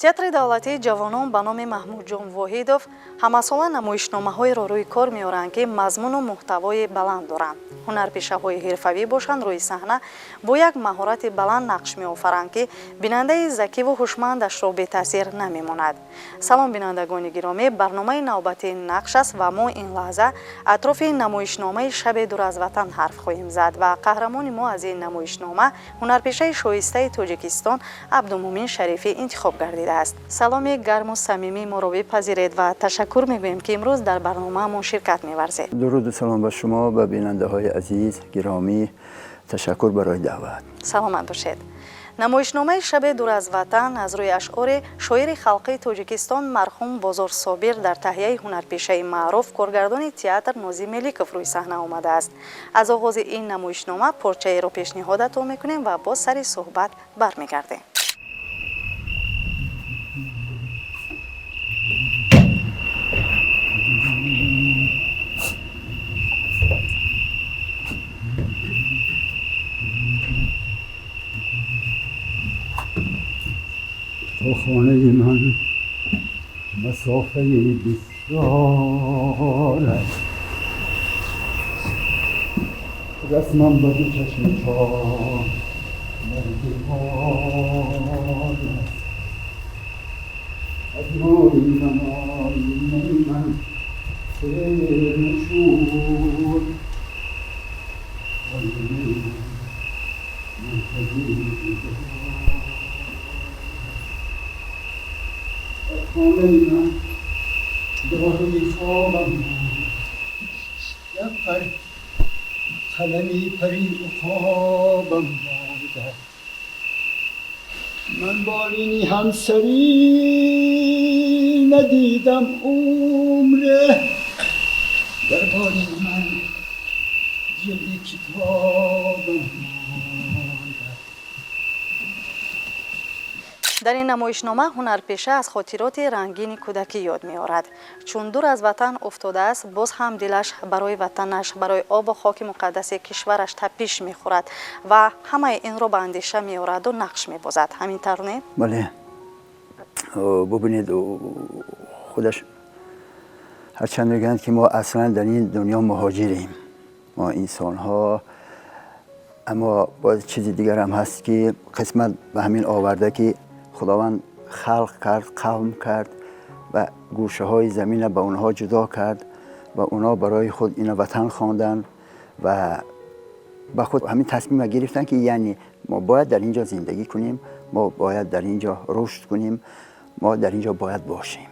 Театри давлатии ҷавонон ба номи Маҳмудҷон Воҳидов ҳамасола намоишномаҳоеро рӯи кор меоранд, ки мазмуну муҳтавои баланд доранд. Ҳунарпешаҳои ҳирфавӣ бошанд, рӯи саҳна бо як маҳорати баланд нақш меофаранд, ки бинандаи закиву ҳушмандашро бетаъсир намемонад. Салом, бинандагони гиромӣ, барномаи навбатии «Нақш» аст ва мо ин лаҳза атрофи намоишномаи «Шабе дур аз ватан» ҳарф хоҳем зад ва қаҳрамони мо аз ин намоишнома ҳунарпешаи шоистаи Тоҷикистон Абдумӯмин Шарифӣ интихоб гардидааст. Саломи гарму самимии моро бипазиред ва ташаккур мегӯем, ки имрӯз дар барномаамон ширкат меварзед. Дуруду салом ба шумо, ба бинандаҳои азиз, гиромӣ. Ташаккур барои даъват. Саломат бошед. Намоишномаи «Шабе дур аз ватан» аз рӯи ашъори шоири халқии Тоҷикистон марҳум Бозор Собир дар таҳияи ҳунарпешаи маъруф, коргардони театр Нозим Меликов рӯи саҳна омадааст. Аз оғози ин намоишнома порчаеро пешниҳодатон мекунем ва боз сари суҳбат бармегардем. تا خانه من مسافه بسیار است، رسمم به دو چشم چار در دیوار است. از مای من آینه من سیر نشود، آینه من منتظر دیدار. خانه من گاهی خوابم یک پر قلمی پری عقابم مانده. من بالینی همسری ندیدم عمره، در بالین من جلد کتابم مانده. Дар ин намоишнома ҳунарпеша аз хотироти рангини кӯдакӣ ёд меорад. Чун дур аз ватан уфтодааст, боз ҳам дилаш барои ватанаш, барои обу хоки муқаддаси кишвараш тапиш мехӯрад ва ҳамаи инро ба андеша меораду нақш мебозад. Ҳамин тавр, не? Бале, бубинед, худаш ҳарчанд мегӯянд, ки мо аслан дар ин дунё муҳоҷирем, мо инсонҳо, аммо боз чизи дигарам ҳаст, ки қисмат ба ҳамин оварда, ки худованд халқ кард, қавм кард ва гӯшаҳои замина ба онҳо ҷудо кард ва онҳо барои худ ина ватан хонданд ва ба худ ҳамин тасмима гирифтанд, ки яъне мо бояд дар ин ҷо зиндагӣ кунем, мо бояд дар ин ҷо рушд кунем, мо дар ин ҷо бояд бошем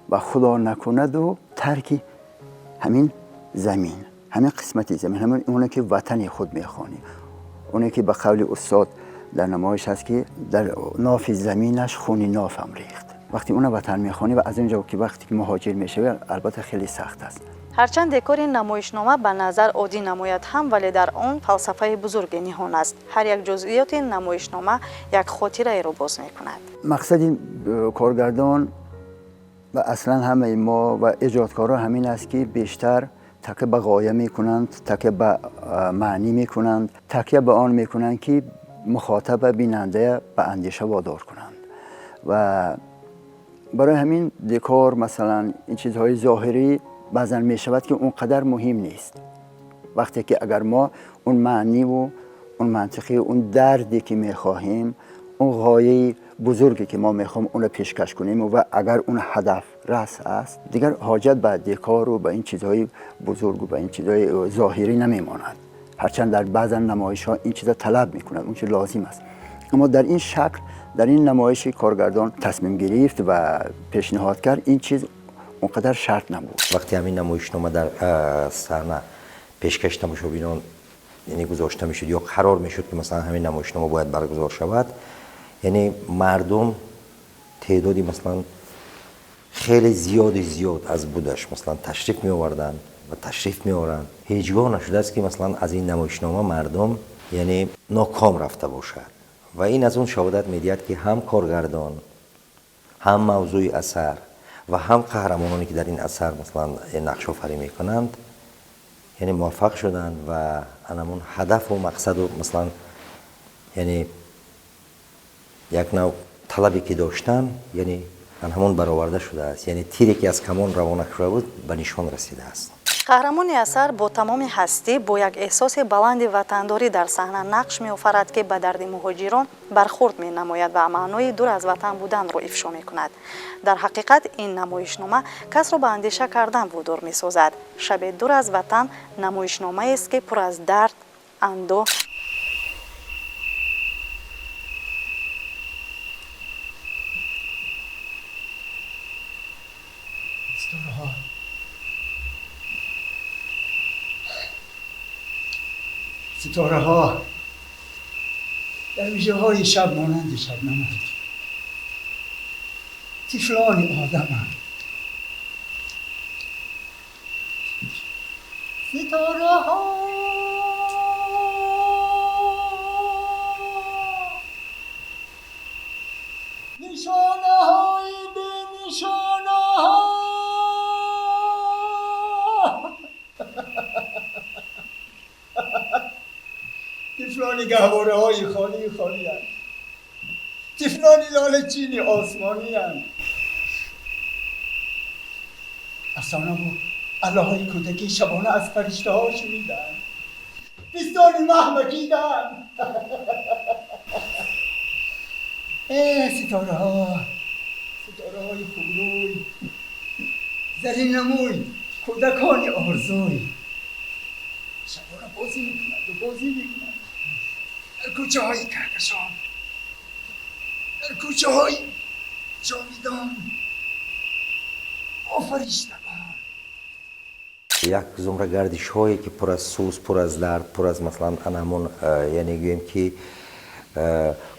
ва худо накунаду тарки ҳамин замин, ҳамин қисмати замин, ҳамин оне ки ватани худ мехонӣ, оне ки ба қавли устод дар намоиш ҳаст, ки дар нофи заминаш хуни нофам рехт. Вақте уна ватан мехонӣ ва аз он ҷо ки вақте ки муҳоҷир мешавӣ, албатта хеле сахт аст. Ҳарчанд декори намоишнома ба назар оддӣ намояд ҳам, вале дар он фалсафаи бузурге ниҳон аст. Ҳар як ҷузъиёти намоишнома як хотираеро боз мекунад. Мақсади коргардон ва аслан ҳамаи мо ва эҷодкорон ҳамин аст, ки бештар такя ба ғоя мекунанд, такя ба маънӣ мекунанд, такя ба он мекунанд, ки мухотаба, бинандая ба андеша водор кунанд. Ва барои ҳамин декор, масалан, ин чизҳои зоҳирӣ баъзан мешавад, ки он қадар муҳим нест, вақте ки агар мо он маъниву он мантиқӣ, он дарде ки мехоҳем, он ғояи бузурге ки мо мехоҳем, онро пешкаш кунем ва агар он ҳадаф рас аст, дигар ҳоҷат ба декору ба ин чизҳои бузургу ба ин чизҳои зоҳирӣ намемонад. Ҳарчанд дар баъзан намоишҳо ин чиза талаб мекунад, он чиз лозим аст, аммо дар ин шакл, дар ин намоиши коргардон тасмим гирифт ва пешниҳод кард, ин чиз он қадар шарт набуд. Вақте ҳамин намоишнома дар саҳна пешкаши тамошобинон, яъне, гузошта мешуд ё қарор мешуд, ки масалан ҳамин намоишнома бояд баргузор шавад, яъне мардум теъдоди масалан хеле зиёди зиёд аз будаш масалан ташриф меоварданд ва ташриф меоранд. Ҳеҷ гоҳ нашудааст, ки масалан аз ин намоишнома мардум, яъне, ноком рафта бошад ва ин аз он шаҳодат медиҳад, ки ҳам коргардон, ҳам мавзӯи асар ва ҳам қаҳрамононе, ки дар ин асар масалан нақшофарӣ мекунанд, яъне муваффақ шуданд ва анамон ҳадафу мақсаду масалан, яъне, як нав Талабе ки доштан, яъне ҳамон бароварда шудааст, яъне тире ки аз камон равона шуда буд, ба нишон расидааст. Қаҳрамони асар бо тамоми ҳастӣ, бо як эҳсоси баланди ватандорӣ дар саҳна нақш меофарад, ки ба дарди муҳоҷирон бархӯрд менамояд ва маънои дур аз ватан буданро ифшо мекунад. Дар ҳақиқат, ин намоишнома касро ба андеша кардан водор месозад. Шабе дур аз ватан намоишномаест, ки пур аз дард, андӯҳ, ستاره ها در ویژه های شب مانند شبنمند، طفلان آدمند. ستاره ها نشانه های به نشانه ها. طفلان گهواره های خالی خالی هستند، طفلان لاله چینی آسمانی هستند. افسانه و الله های کودکی شبانه از فرشته ها شنیدن، پستان مه مکیدن. ای ستاره ها، ستاره های خوبروی، زرین نموی، کودکان آرزوی، شبانه بازی میکنند و بازی میکنند در کوچه های کهکشان، در کوچه های جاویدان با فرشتگان. Як зумра гардишҳое ки пур аз сӯз, пур аз дард, пур аз, масалан, ана ҳамон, яъне гӯем ки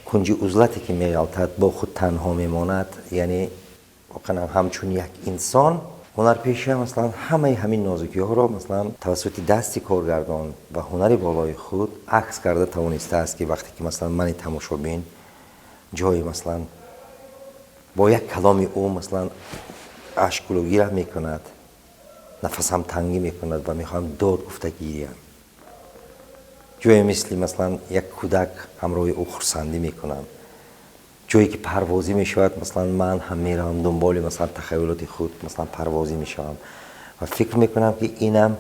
кунҷи узлате ки меғалтад, бо худ танҳо мемонад. Яъне воқеан ҳамчун як инсон ҳунарпеша, масалан, ҳамаи ҳамин нозукиҳоро, масалан, тавассути дасти коргардон ва ҳунари болои худ акс карда тавонистааст, ки вақте ки, масалан, мани тамошобин ҷои, масалан, бо як каломи ӯ, масалан, ашкгулугира мекунад, нафасам тангӣ мекунад ва мехоҳам дод гуфта гирям. Ҷое мисли, масалан, як кӯдак ҳамроҳи ӯ хурсандӣ мекунам. Ҷое ки парвозӣ мешавад, масалан, ман ҳам меравам дунболи, масалан, тахаюлоти худ, масалан, парвозӣ мешавам ва фикр мекунам, ки инам,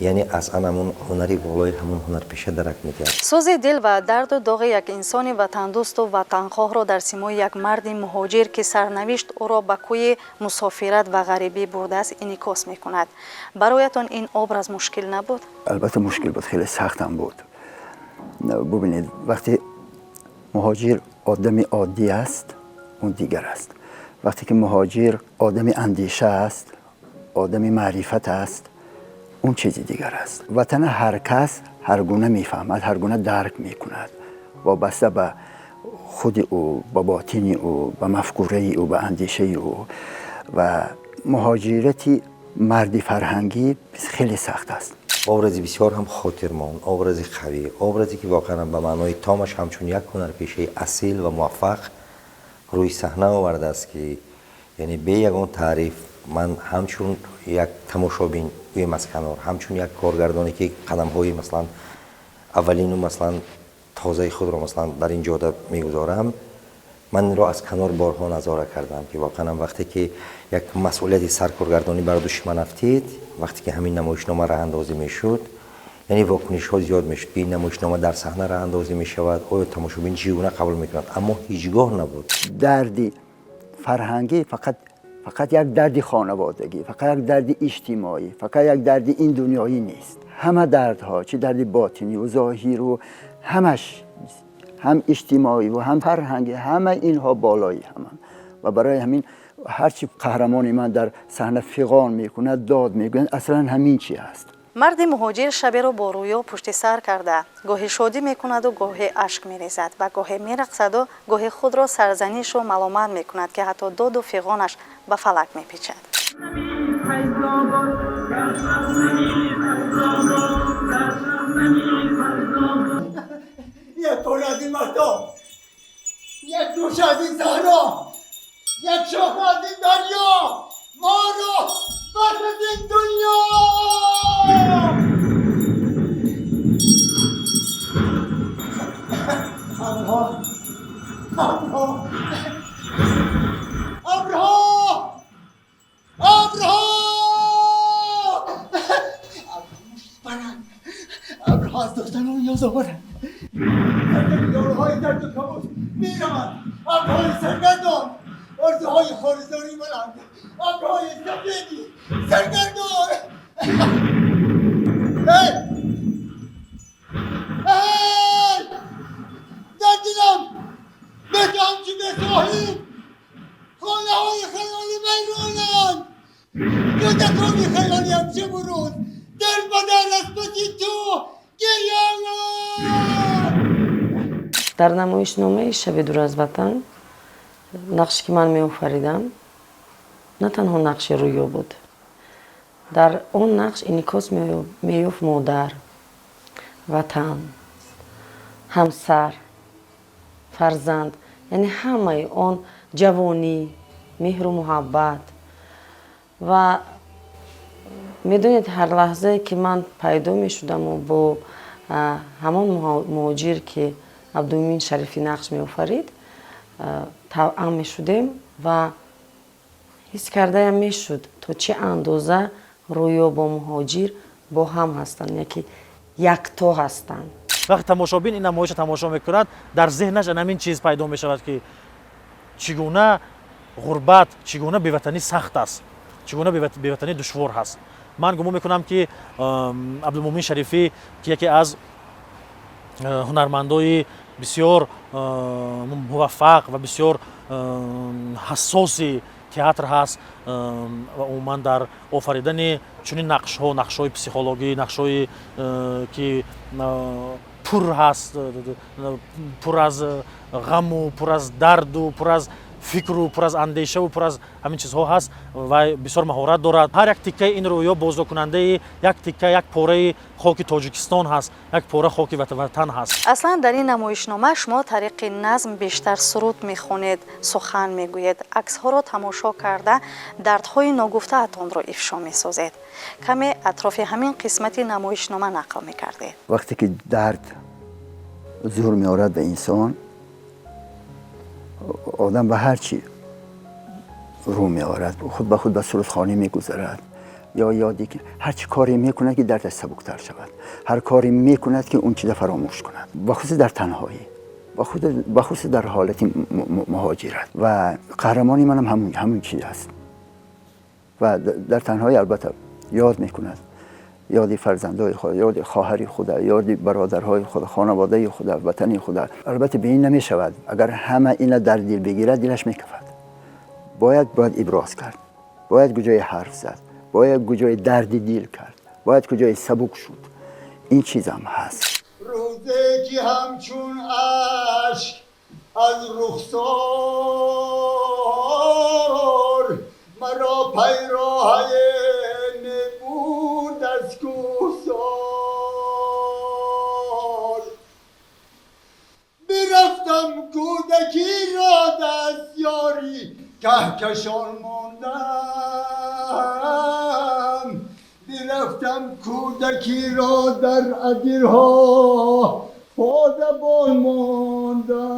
яъне, аз ҳамон ҳунари болои ҳамон ҳунарпеша дарак медиҳад. Сӯзи дил ва дарду доғи як инсони ватандӯсту ватанхоҳро дар симои як марди муҳоҷир, ки сарнавишт ӯро ба кӯи мусофират ва ғарибӣ бурдааст, инъикос мекунад. Бароятон ин образ мушкил набуд? Албатта, мушкил буд, хеле сахтам буд. Бубинед, вақте муҳоҷир одами оддӣ аст, он дигар аст. Вақте ки муҳоҷир одами андеша аст, одами маърифат аст, он чизи дигар аст. Ватана ҳар кас ҳар гуна мефаҳмад, ҳар гуна дарк мекунад, вобаста ба худи ӯ, ба ботини ӯ, ба мафкураи ӯ, ба андешаи ӯ. Ва муҳоҷирати марди фарҳангӣ хеле сахт аст. Образи бисёр ҳам хотирмон, образи қавӣ, образе ки воқеан ба маънои томаш ҳамчун як ҳунарпешаи асил ва муваффақ рӯи саҳна овардааст, ки яъне бе ягон таъриф ман ҳамчун як тамошобин, гӯем, аз канор, ҳамчун як коргардоне ки қадамҳои, масалан, аввалину, масалан, тозаи худро, масалан, дар ин ҷода мегузорам, ман инро аз канор борҳо назора кардам, ки воқеан вақте ки як масъулияти саркоргардонӣ бар дӯши ман афтид, вақте ки ҳамин намоишнома раҳандозӣ мешуд, яъне вокунишҳо зиёд мешуд, ки ин намоишнома дар саҳна раҳандозӣ мешавад, оё тамошобин чӣ гуна қабул мекунад? Аммо ҳеҷ гоҳ набуд. Дарди фарҳангӣ фақат як дарди хонаводагӣ, фақат як дарди иҷтимоӣ, фақат як дарди ин дунёӣ нест. Ҳама дардҳо, чӣ дарди ботинӣ ва зоҳиру, ҳамаш ҳам иҷтимоӣ ва ҳам фарҳангӣ, ҳама инҳо болои ҳаманд. Ва барои ҳамин ҳарчи қаҳрамони ман дар саҳна фиғон мекунад, дод мегӯяд, аслан ҳамин чи аст. Марди муҳоҷир шаберо бо рӯё пушти сар карда, гоҳе шодӣ мекунаду гоҳе ашк мерезад ва гоҳе мерақсаду гоҳе худро сарзанишу маломат мекунад, ки ҳатто доду фиғонаш ба фалак мепечад. Як пора аз ин маҳтоб, як гӯша аз ин саҳро, як шоха аз ин дарё моро бас аз ин дунё. Абрҳо, абрҳо. доштан ёзоваранд. Ёрҳои дарду кабус мераванд. Абрҳои саргардон орзуҳои хоризорӣ мананд. Абрҳои сафеди саргардон. Эй! Эй! Дар дилам бетам ки бесоҳиб хонаҳои хаёлӣ вайронанд. Кӯдакони хаёлиам чӣ бурӯз дар ба дар аз паси ту гирёнанд. Дар намоишномаи «Шаби дур аз ватан» нақше ки ман меофаридам, на танҳо нақши Рӯё буд. Дар он нақш инъикос меёфт модар, ватан, ҳамсар, фарзанд, яъне ҳамаи он ҷавонӣ, меҳру муҳаббат. Ва медонед, ҳар лаҳзае ки ман пайдо мешудаму бо ҳамон муҳоҷир, ки Абдумумин Шарифӣ нақш меофарид, тавъам мешудем ва ҳис кардаям мешуд, то чӣ андоза Рӯё бо Муҳоҷир бо ҳам ҳастанд, яке якто ҳастанд. Вақте тамошобин ин намоишро тамошо мекунад, дар зеҳнаш ҳамин чиз пайдо мешавад, ки чӣ гуна ғурбат, чӣ гуна беватанӣ сахт аст, чӣ гуна беватанӣ душвор ҳаст. Ман гумон мекунам, ки Абдулмумин Шарифӣ, ки яке аз ҳунармандои бисёр муваффақ ва бисёр ҳассоси театр ҳаст ва умуман дар офаридани чунин нақшҳо, нақшҳои психологӣ, нақшҳое, ки пур ҳаст, пур аз ғаму пур аз дарду пур аз фикру пур аз андешаву пур аз ҳамин чизҳо ҳаст, вай бисёр маҳорат дорад. Ҳар як тиккаи ин рӯё боздокунандаи як тикка, як пораи хоки Тоҷикистон ҳаст, як пора хоки ватан ҳаст. Аслан дар ин намоишнома шумо тариқи назм бештар суруд мехонед, сухан мегӯед, аксҳоро тамошо карда, дардҳои ногуфтаатонро ифшо месозед. Каме атрофи ҳамин қисмати намоишнома нақл мекардед. Вақте ки дард зур меорад ба инсон, одам ба ҳар чӣ рӯ меорад, худ ба худ ба сурудхонӣ мегузарад ё ёде ки ҳар чӣ коре мекунад, ки дардаш сабуктар шавад, ҳар коре мекунад, ки он чиза фаромӯш кунад, бахусус дар танҳоӣ, бахусус дар ҳолати муҳоҷират. Ва қаҳрамони манам ҳамун чиз аст ва дар танҳоӣ албатта ёд мекунад, ёди фарзандои худ, ёди хоҳари худа, ёди бародарҳои худ, хонаводаи худа, ватани худа. Албатта, ба ин намешавад. Агар ҳама ина дар дил бигирад, дилаш мекафад. Бояд иброз кард, бояд куҷое ҳарф зад, бояд куҷое дарди дил кард, бояд куҷое сабук шуд. Ин чизам ҳаст. Рӯзе ки ҳамчун ашк аз рухсор маро пайроҳае мебурд аз кӯҳсор, бирафтам, кӯдакиро дастёри каҳкашон мондам, бирафтам, кӯдакиро дар адирҳо подабон мондам.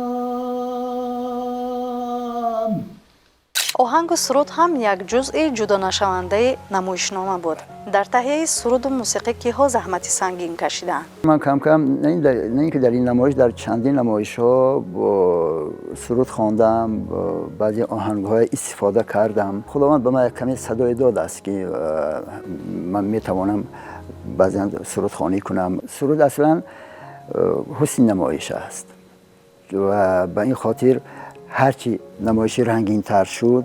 Оҳангу суруд ҳам як ҷузъи ҷудонашавандаи намоишнома буд. Дар таҳияи суруду мусиқӣ киҳо заҳмати сангин кашиданд? Ман кам-кам, на ин ки дар ин намоиш, дар чандин намоишҳо бо суруд хондам, бо баъзе оҳангҳои истифода кардам. Худованд ба ман як каме садое додааст, ки ман метавонам баъзан сурудхонӣ кунам. Суруд аслан ҳусни намоиш аст ва ба ин хотир ҳарчи намоиши рангинтар шуд,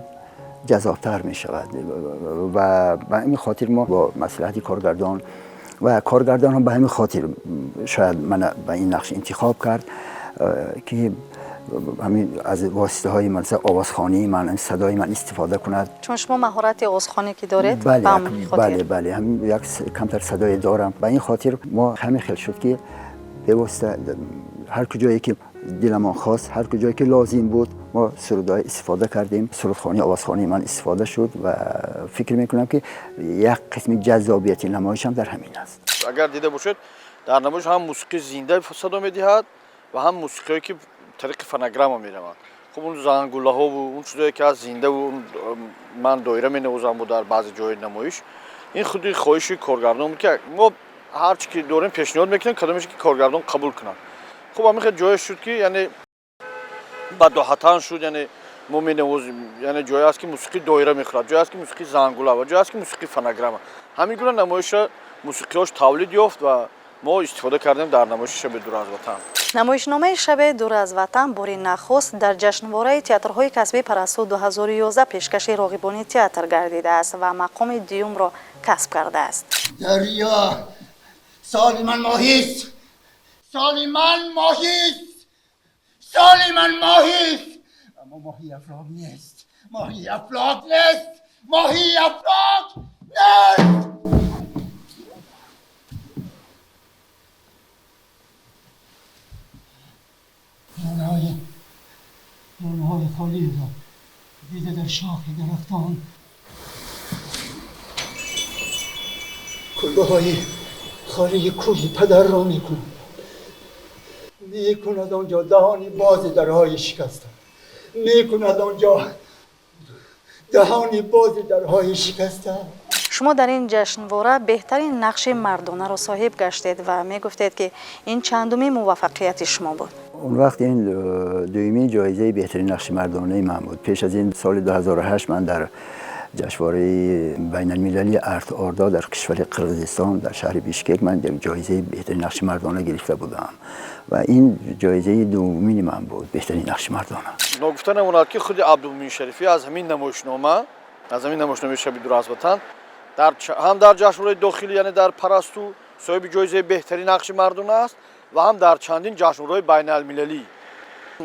ҷаззобтар мешавад. Ва ба ҳамин хотир мо бо маслиҳати коргардон, ва коргардон ҳам ба ҳамин хотир шояд мана ба ин нақш интихоб кард, ки ҳамин аз воситаҳои, масалан, овозхонии ман, садои ман истифода кунад. Чун шумо маҳорати овозхонӣ ки доред. Бале. Ба ҳамин хотир. Бале, ҳамин як камтар садое дорам. Ба ин хотир мо ҳамин хел шуд, ки бевосита ҳар куҷое ки диламон хост, ҳар куҷое ки лозим буд, мо сурудҳо истифода кардем, сурудхонӣ, овозхонии ман истифода шуд. Ва фикр мекунам, ки як қисми ҷаззобияти намоишам дар ҳамин аст. Агар дида бошед, дар намоиш ҳам мусиқии зинда садо медиҳад ва ҳам мусиқиҳое, ки тариқи фонограмма мераванд. Хуб, он зангулаҳову он чизое, ки ҳаст зиндаву ман доира менавозам дар баъзе ҷои намоиш, ин худи хоҳиши коргардон буд, ки мо Ҳар чи ки дорем, пешниҳод мекунем, кадомеше ки коргардон қабул кунад. Хуб, ҳамин хел ҷое шуд, ки яъне бадоҳатан шуд. Яъне мо менавозем, яъне ҷое аст, ки мусиқии доира мехӯрад, ҷое аст, ки мусиқии зангула, ва ҷое аст, ки мусиқии фонограмма. Ҳамин гуна намоиша мусиқиҳош тавлид ёфт ва мо истифода кардем дар намоиши «Шаби дур аз ватан». Намоишномаи «Шаби дур аз ватан» бори нахуст дар ҷашнвораи театрҳои касбии «Парасту» 2011 пешкаши роғибони театр гардидааст ва мақоми дуюмро касб кардааст. Дарё, соли ман моҳист, соли ман моҳист, соли ман моҳист, аммо моҳи афлок нест, моҳи афлок нест, моҳи афлок нест. Лонаҳои холиро дида дар шохи дарахтон, кулбаҳои холии кӯҳи падарро мекунад, мекунад онҷо даҳони бози дарҳои шикаста, мекунад онҷо даҳони бози дарҳои шикаста. Шумо дар ин ҷашнвора беҳтарин нақши мардонаро соҳиб гаштед ва мегуфтед, ки ин чандумин муваффақияти шумо буд? Он вақт ин дуюмин ҷоизаи беҳтарин нақши мардонаи ман буд. Пеш аз ин, соли 2008, ман дар ҷашнвораи байналмилалии Арт Ордо дар кишвари Қирғизистон, дар шаҳри Бишкек, ман ҷоизаи беҳтарин нақши мардона гирифта будам ва ин ҷоизаи дуввумини ман буд, беҳтарин нақши мардона. Ногуфта намонад, ки худи Абдумумин Шарифӣ аз ҳамин намоишнома, аз ҳамин намоишномаи «Шаби дур аз ватан» ҳам дар ҷашнвораи дохилӣ, яъне дар «Парасту», соҳиби ҷоизаи беҳтарин нақши мардона аст ва ҳам дар чандин ҷашнвораҳои байналмилалӣ.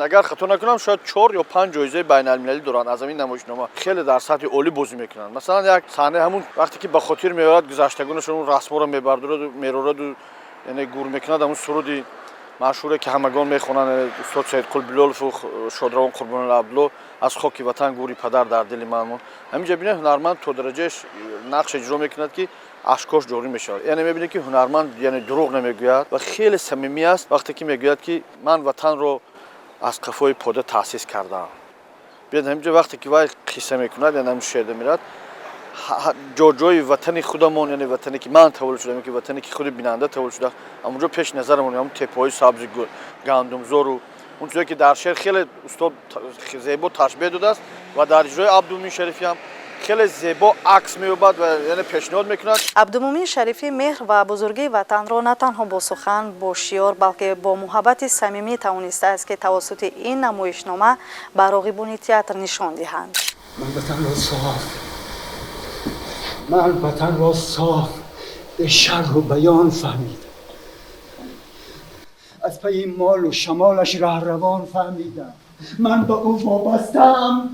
Агар хато накунам, шояд чор ё панҷ ҷоизаи байналмилалӣ доранд аз ҳамин намоишнома. Хеле дар сатҳи олӣ бозӣ мекунанд. Масалан, як саҳнаи ҳамун вақте ки ба хотир меорад гузаштагонашон, он расмҳоро мебардораду мерораду, яъне гур мекунад, ҳамун суруди машҳуре, ки ҳамагон мехонанд, устод Саидқул Билолову шодравон Қурбонулло Абдулло, «Аз хоки ватан гӯри падар дар дили ман монд». Ҳаминҷа бинед, ҳунарманд то дараҷаи нақш иҷро мекунад, ки ашкош ҷорӣ мешавад. Яъне мебинед, ки ҳунарманд, яъне, дурӯғ намегӯяд ва хеле самимӣ аст, вақте ки мегӯяд, ки ман ватанро аз қафои пода таъсис кардаам. Биёд, ҳаминҷа вақте ки вай қисса мекунад, яъне ҳамин шеърда мерад, ҷоҷои ватани худамон, яъне ватане, ки ман таваллуд шудам, ки ватане, ки худи бинанда таваллуд шуда, ҳамонҷо пеши назарамон ҳамон теппаҳои сабзи гандумзору он чизе, ки дар шеър хеле устод зебо ташбеҳ додааст ва дар иҷрои Абдумумин Шарифӣ ҳам хеле зебо акс меёбад ва яъне пешниҳод мекунад. Абдумумин Шарифӣ меҳр ва бузургии ватанро на танҳо бо сухан, бо шиёр, балки бо муҳаббати самимӣ тавонистааст, ки тавассути ин намоишнома ба роғибони театр нишон диҳанд. Ман ватанро соф, ман ватанро соф به شرح و بیان فهمیدم، از پی مال و شمالش رهروان فهمیدم. من به او وابستم،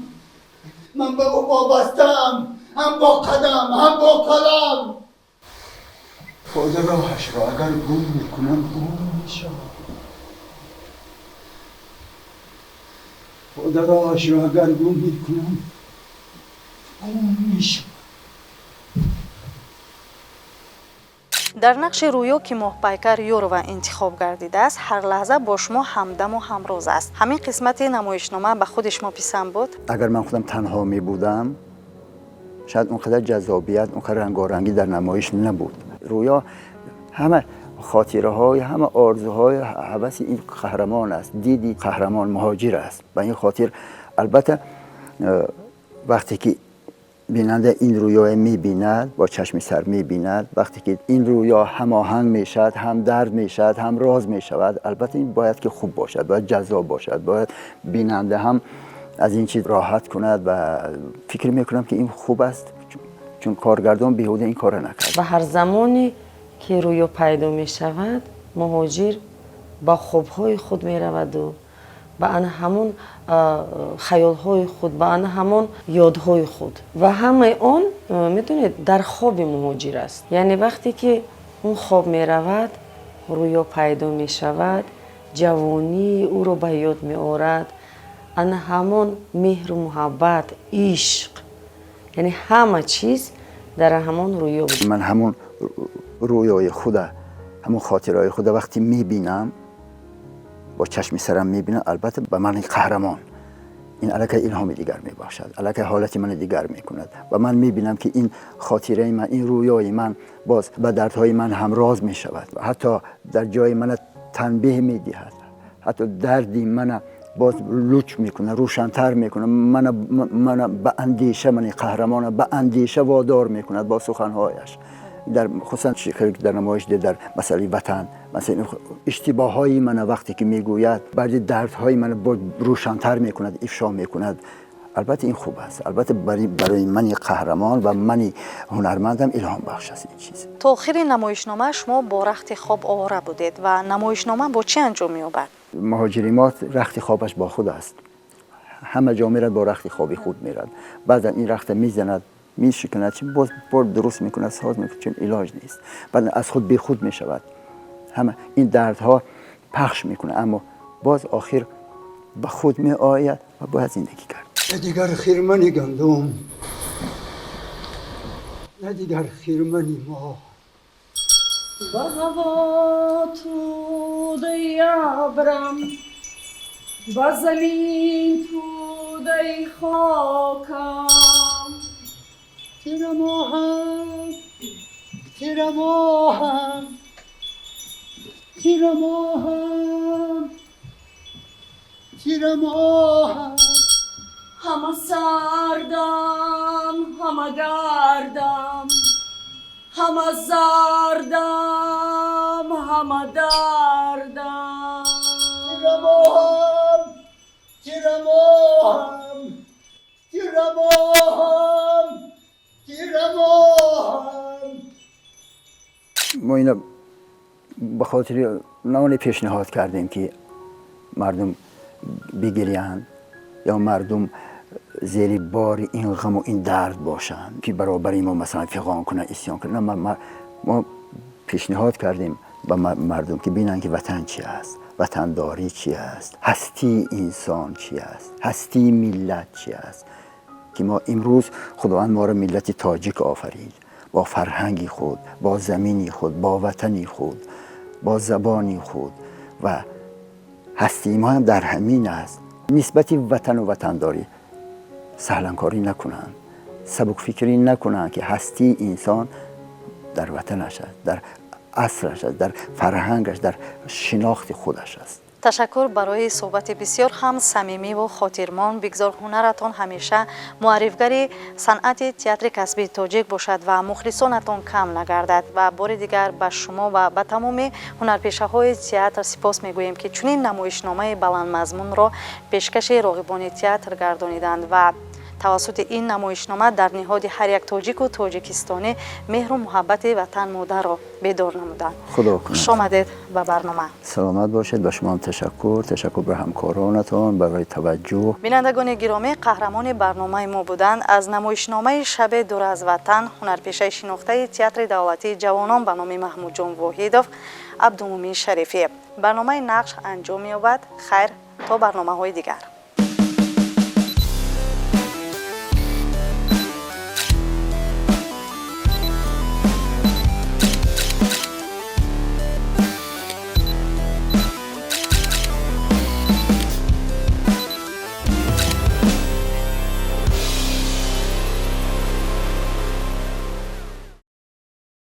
من به او وابستم، هم با قدم هم با کلام. خود راهش را اگر گم میکنم گم میشم، خود راهش را اگر گم میکنم گم میشم. Дар нақши Рӯё, ки Моҳпайкар Ёрова интихоб гардидааст, ҳар лаҳза бо шумо ҳамдаму ҳамроз аст. Ҳамин қисмати намоишнома ба худи шумо писанд буд? Агар ман худам танҳо мебудам, шояд он қадар ҷаззобият, он қадар рангорангӣ дар намоиш набуд. Рӯё ҳама хотираҳои, ҳама орзуҳои, ҳаваси ин қаҳрамон аст, диди қаҳрамон муҳоҷир аст. Ба ин хотир, албатта, вақте ки бинанда ин рӯёя мебинад, бо чашми сар мебинад, вақте ки ин рӯё ҳамоҳанг мешавад, ҳам дард мешавад, ҳам роз мешавад, албатта, ин бояд ки хуб бошад, бояд ҷаззоб бошад, бояд бинанда ҳам аз ин чиз роҳат кунад ва фикр мекунам, ки ин хуб аст, чун коргардон беҳуда ин корро накард. Ва ҳар замоне ки рӯё пайдо мешавад, муҳоҷир ба хобҳои худ мераваду ба ана ҳамон хаёлҳои худ, ба ана ҳамон ёдҳои худ, ва ҳамаи он, медонед, дар хоби муҳоҷир аст. Яъне вақте ки он хоб меравад, рӯё пайдо мешавад, ҷавонии ӯро ба ёд меорад, ана ҳамон меҳру муҳаббат, ишқ, яъне ҳама чиз дар ҳамон рӯё буд. Ман ҳамон рӯёи худа, ҳамон хотираҳои худа вақте мебинам, бо чашми сарам мебинам, албатта, ба ман қаҳрамон Ин аллакай илҳоми дигар мебахшад, аллакай ҳолати мани дигар мекунад ва ман мебинам, ки ин хотираи ман, ин рӯёи ман боз ба дардҳои ман ҳамроз мешавад, ҳатто дар ҷои мана танбеҳ медиҳад, ҳатто дарди мана боз луч мекунад, рӯшантар мекунад, мана ба андеша, мани қаҳрамона ба андеша водор мекунад бо суханҳояш. Дар хусусан дар намоиш, дар масъалаи ватан, масалан, иштибоҳҳои мана вақте ки мегӯяд, баъди дардҳои мана боз рӯшантар мекунад, ифшо мекунад. Албатта, ин хуб аст. Албатта, барои мани қаҳрамон ва мани ҳунармандам илҳомбахш аст ин чиз. То охири намоишнома шумо бо рахти хоб овора будед ва намоишнома бо чӣ анҷом меёбад? Муҳоҷири мо рахти хобаш бо худ аст, ҳама ҷо мерад, бо рахти хоби худ мерад. Баъзан ин рахта мезанад, мешиканад, боз бор дуруст мекунад, соз мекунад, чун илоҷ нест. Баъд аз худ бехуд мешавад, ҳама ин дардҳо пахш мекунад, аммо боз охир ба худ меояд ва бояд зиндагӣ кард. На дигар хирмани гандум, на дигар хирмани мо. Ба ҳаво тӯдаи абрам, ба замин тӯдаи хокам. Тирамоҳам, тирамоҳам, тирамоҳам, тирамоҳам. Ҳама сардам, ҳама гардам, ҳама зардам, ҳама дардам. Тирамоҳам, тирамоҳам, тирамоҳам, тирамоҳам. Мо ина ба хотири на пешниҳод кардем, ки мардум бигирянд ё мардум зери бори ин ғаму ин дард бошанд, ки баробари мо, масалан, фиғон кунанд, исён кунанд. Мо пешниҳод кардем ба мардум, ки бинанд, ки ватан чи аст, ватандорӣ чи аст, ҳастии инсон чи аст, ҳастии миллат чи аст, ки мо имрӯз Худованд моро миллати тоҷик офарид бо фарҳанги худ, бо замини худ, бо ватани худ, бо забони худ ва ҳастии мо ҳам дар ҳамин аст. Нисбати ватану ватандорӣ саҳланкорӣ накунанд, сабукфикрӣ накунанд, ки ҳастии инсон дар ватанаш аст, дар аслаш аст, дар фарҳангаш, дар шинохти худаш аст. Ташаккур барои суҳбати бисёр ҳам самимиву хотирмон. Бигзор ҳунаратон ҳамеша муаррифгари санъати театри касбии тоҷик бошад ва мухлисонатон кам нагардад. Ва бори дигар ба шумо ва ба тамоми ҳунарпешаҳои театр сипос мегӯем, ки чунин намоишномаи баландмазмунро пешкаши роғибони театр гардониданд ва тавассути ин намоишнома дар ниҳоди ҳар як тоҷику тоҷикистонӣ меҳру муҳаббати ватан модарро бедор намуданд. Худо кунад. Хуш омадед ба барнома. Саломат бошед. Ба шумо ҳам ташаккур, ташаккур ба ҳамкоронатон барои таваҷҷӯҳ. Бинандагони гиромӣ, қаҳрамони барномаи мо буданд аз намоишномаи «Шабе дур аз ватан» ҳунарпешаи шинохтаи Театри давлатии ҷавонон ба номи Маҳмудҷон Воҳидов Абдумумин Шарифӣ. Барномаи «Нақш» анҷом меёбад. Хайр, то барномаҳои дигар.